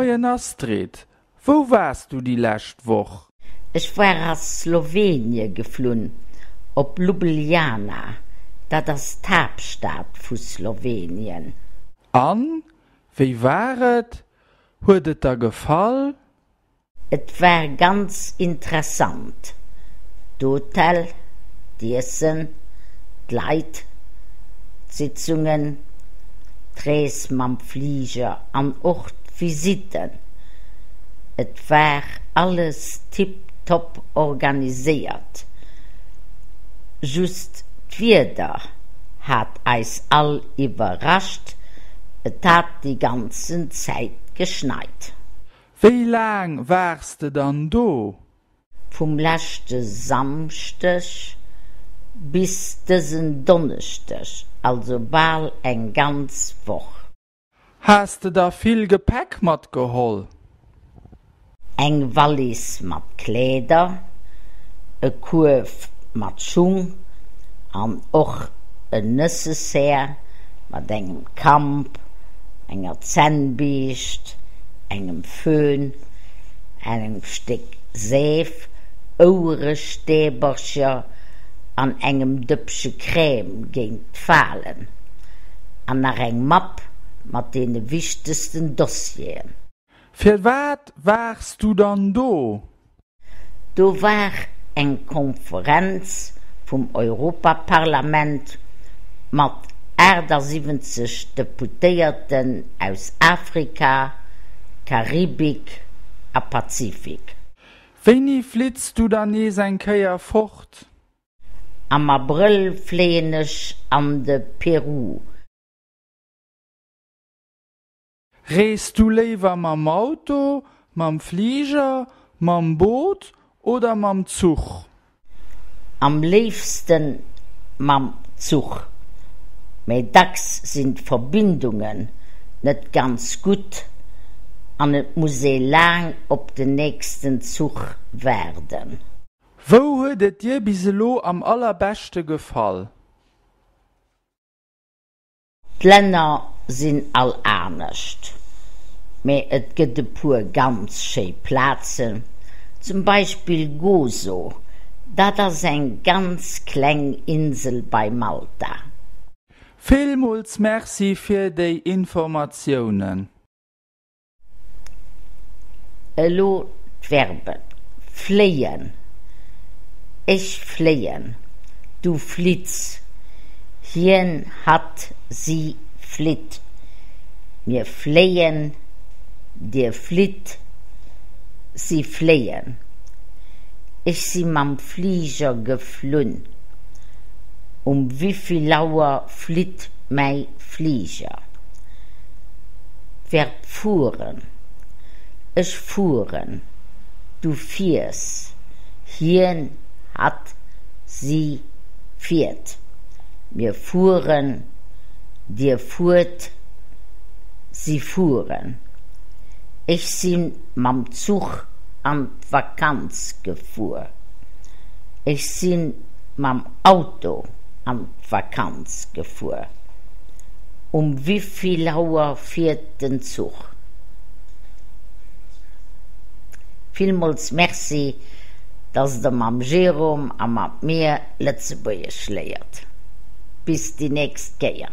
Moien Astrid, wou waars du déi lescht Woch? Ech war a Slowenie geflunn, op Ljubljana, dat ass d'Haaptstad vu Slowenien. An, wéi war et? Huet et der gefall? Et war ganz interessant, d'Hotel, d'Iessen, d'Leit, d'Sitzungen, d'Rees mam Fliger an och d'Visitten. Et war alles tiptop organiséiert, just d'Wieder hat eis all iwwerrascht, et hat déi ganzen Zäit geschneit. Wéi laang waars de dann do? Vum leschte Samschdeg bis dësen Donneschdeg, also bal eng ganz Woch. Has de da vill Gepäck matgeholl? Eng Wallis mat Kleeder, e Kuerf mat Schung an och en Necessaire mat engem Kamp, enger Zännbiischt, engem Föhn, engem Stéck Seef, Ouerestäbercher an engem Dëppche Crème géint d'Falen. An nach eng Mapp mat deene wichtegsten Dossieren. Firwat waars du dann do? Do war eng Konferenz vum Europaparlament mat 78 Deputéierten aus Afrika, Karibik a Pazifik. Wéini flitts du dann nees eng Kéier fort? Am Abrëll fléien ech an de Peru. Rees du léiwer mam Auto, mam Fliger, mam Boot oder mam Zuch? Am léifsten mam Zuch, mä dacks sinn d'Verbindungen net ganz gutt an et muss ee laang op den nächsten Zuch waarden. Wou huet et dir bis elo am allerbeschte gefall? D'Länner sinn all anescht, mä et gëtt e puer ganz schéi Plazen, zum Beispill Gozo, dat ass eng ganz kleng Insel bei Malta. Villmools Merci fir déi Informatiounen. Elo d'Verben, fléien, ech fléien, du flitts, hien, hatt, si flitt, mir fléien, dir flitt, si fléien, ech si mam Fliger geflunn, um wivill Auer flitt mäi Fliger? Verb fueren, Ech fueren, du fiers, hien, hatt, si fiert, mir fueren, dir fuert, si fueren. Ech si mam Zuch an d'Vakanz gefuer. Ech si mam Auto an d'Vakanz gefuer. Um wivill Auer fiert den Zuch? Villmools Merci, dass der mam Jérôme a mat mir Lëtzebuergesch léiert. Bis déi nächst Kéier.